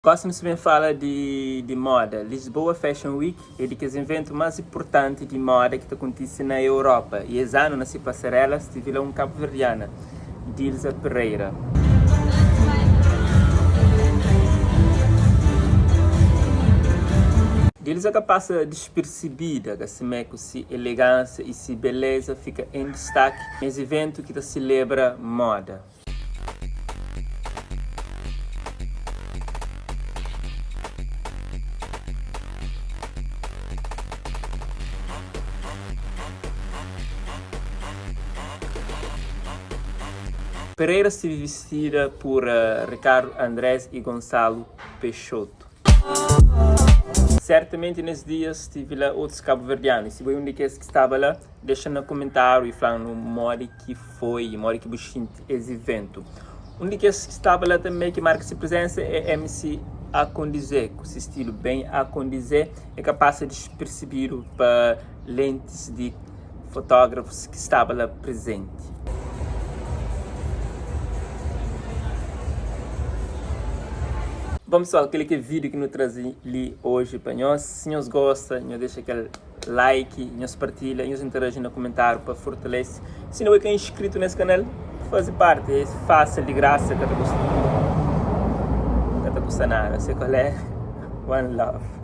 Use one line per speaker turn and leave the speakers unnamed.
Gósi nu sta ben fala di di móda. Lisboa Fashion Week é di kes inventu más inpurtanti di móda ki ta kontise na Europa y es anu na si pasarela stivi la un kabuverdiana, Dilza Pereira. Dilza ka pasa dispersibida ka simé ku si elegánsia y si beleza fika en distaki nes iventu ki ta silebra móda. Pereira stive vestida por Ricardo Andrés e Gonçalo Peixoto. Sertamenti nes dias stive la otus kabuverdianu e si bo é un di kes ki staba la, dexa na kumentariu e fla-nu modi ki foi, modi ki bu xinti es iventu. Un di kes ki staba la tanbe ki marka si prizensa é MC Akondize, ku si stilu ben akondize, e ka pasa dispersibidu pa lentis di fotógrafus ki staba la prizenti. Bon pesoal, kel-li ki é vídiu ki nu traze li oji pa nhos. Si nhos gosta, nhos dexa kel. Like, nhos partilha, nhos interaji na kumentáriu pa fortalese. Si no é ka inskritu nes kanal, faze parti, é fásil, di grasa, ka ta kusta, ka ta kusta nada. Se kolé, one love.